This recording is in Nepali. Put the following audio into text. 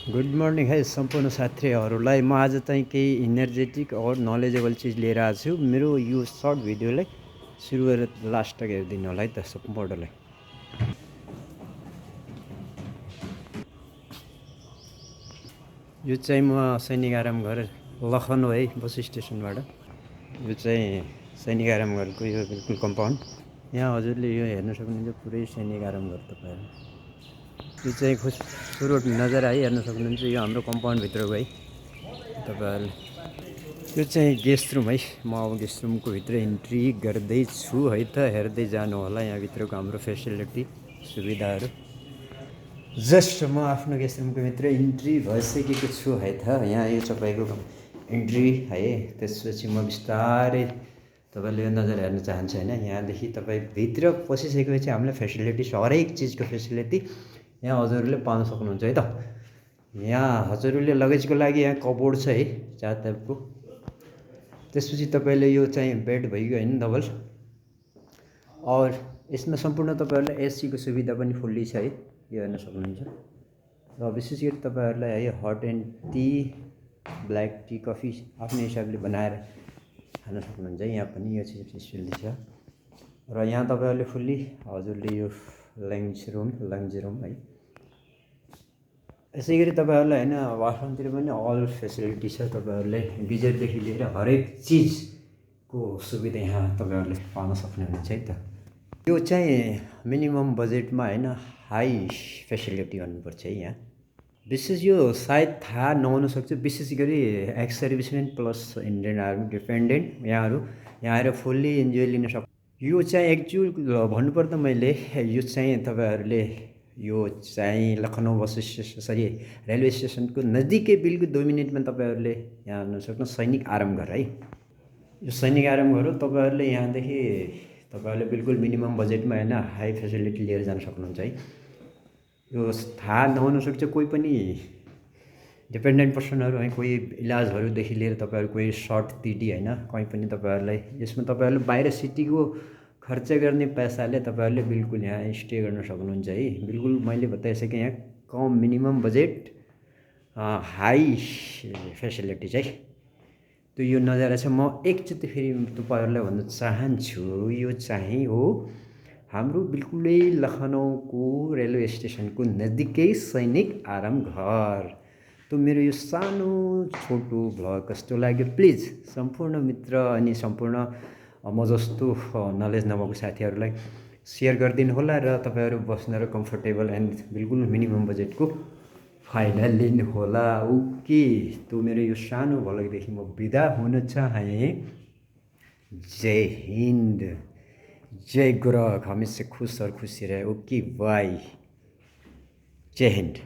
गुड मर्निङ है सम्पूर्ण साथीहरूलाई। म आज चाहिँ केही इनर्जेटिक और नलेजेबल चिज लिएर आएको छु। मेरो यो सर्ट भिडियोलाई सुरु गरेर लास्ट तक हेरिदिनु होला है त सम्पूर्णलाई। यो चाहिँ म सैनिक आराम घर लखनऊ है बस स्टेसनबाट। यो चाहिँ सैनिक आराम घरको यो बिल्कुल कम्पाउन्ड। यहाँ हजुरले यो हेर्न सक्नुहुन्छ पुरै सैनिक आराम घर तपाईँहरू। यो चाहिँ सुरु नजर है हेर्न सक्नुहुन्छ। यो हाम्रो कम्पाउन्डभित्रको है तपाईँहरूले। यो चाहिँ गेस्ट रुम है। म अब गेस्ट रुमको भित्र इन्ट्री गर्दैछु है त। हेर्दै जानु होला यहाँभित्रको हाम्रो फेसिलिटी सुविधाहरू। जस्ट म आफ्नो गेस्ट रुमको भित्र इन्ट्री भइसकेको छु है त। यहाँ यो तपाईँको इन्ट्री है। त्यसपछि म बिस्तारै तपाईँले यो नजर हेर्न चाहन्छ होइन। यहाँदेखि तपाईँ भित्र पसिसकेपछि हामीलाई फेसिलिटिज हरेक चिजको फेसिलिटी यहाँ हजुरहरूले पाउन सक्नुहुन्छ है त। यहाँ हजुरहरूले लगेजको लागि यहाँ कपबोर्ड छ है 4 टाइपको। त्यसपछि तपाईँले यो चाहिँ बेड भइगयो होइन डबल। और यसमा सम्पूर्ण तपाईँहरूलाई एसीको सुविधा पनि फुल्ली छ है। यो हेर्न सक्नुहुन्छ। र विशेष गरी तपाईँहरूलाई है hot and tea black tea coffee आफ्नो हिसाबले बनाएर खान सक्नुहुन्छ। यहाँ पनि यो चिज फेसिलिटी छ। र यहाँ तपाईँहरूले फुल्ली हजुरले यो लन्च रुम है। यसै गरी तपाईँहरूलाई होइन वासरुमतिर पनि अल फेसिलिटी छ। तपाईँहरूले गिजरदेखि लिएर हरेक चिजको सुविधा यहाँ तपाईँहरूले पाउन सक्नुहुन्छ है त। यो चाहिँ मिनिमम बजेटमा होइन हाई फेसिलिटी भन्नुपर्छ है। यहाँ विशेष यो सायद थाहा नहुन सक्छ। विशेष गरी x servicemen plus Indian army dependent यहाँ आएर फुल्ली इन्जोय लिन सक्छ। यो चाहिँ एक्चुअल भन्नुपर्दा मैले यो चाहिँ तपाईँहरूले यो चाहिँ लखनऊ बस स्टेसन रेलवे स्टेसनको नजिकै बिल्कुल 2 मिनटमा तपाईँहरूले यहाँ आउन सक्नु सैनिक आराम घर है। यो सैनिक आराम घर हो। तपाईँहरूले यहाँदेखि तपाईँहरूले बिल्कुल मिनिमम बजेटमा होइन हाई फेसिलिटी लिएर जान सक्नुहुन्छ है। यो थाहा नहुन सक्छ कोही पनि डिपेन्डेन्ट पर्सनहरू है। कोही इलाजहरूदेखि लिएर तपाईँहरू कोही सर्ट तिटी होइन कहीँ पनि तपाईँहरूलाई यसमा तपाईँहरूले बाहिर सिटीको खर्च गर्ने पैसाले तपाईँहरूले बिल्कुल यहाँ स्टे गर्न सक्नुहुन्छ है। बिल्कुल मैले बताइसकेँ यहाँ कम मिनिमम बजेट हाई फेसिलिटी चाहिँ त यो नजारा छ। म एकचोटि फेरि तपाईँहरूलाई भन्न चाहन्छु यो चाहिँ हो हाम्रो बिल्कुलै लखनऊको रेलवे स्टेसनको नजिकै सैनिक आराम घर। त मेरो यो सानो छोटो भ्लग कस्तो लाग्यो प्लिज सम्पूर्ण मित्र अनि सम्पूर्ण म जस्तो नलेज नभएको साथीहरूलाई सेयर गरिदिनु होला। र तपाईँहरू बस्न र कम्फर्टेबल एन्ड बिल्कुल मिनिमम बजेटको फाइदा लिनु होला। ओके त मेरो यो सानो भ्लगदेखि म बिदा हुन चाहे। जय हिन्द जय गोरख हमेशा खुश और खुशी रहे। ओके बाई जय हिन्द।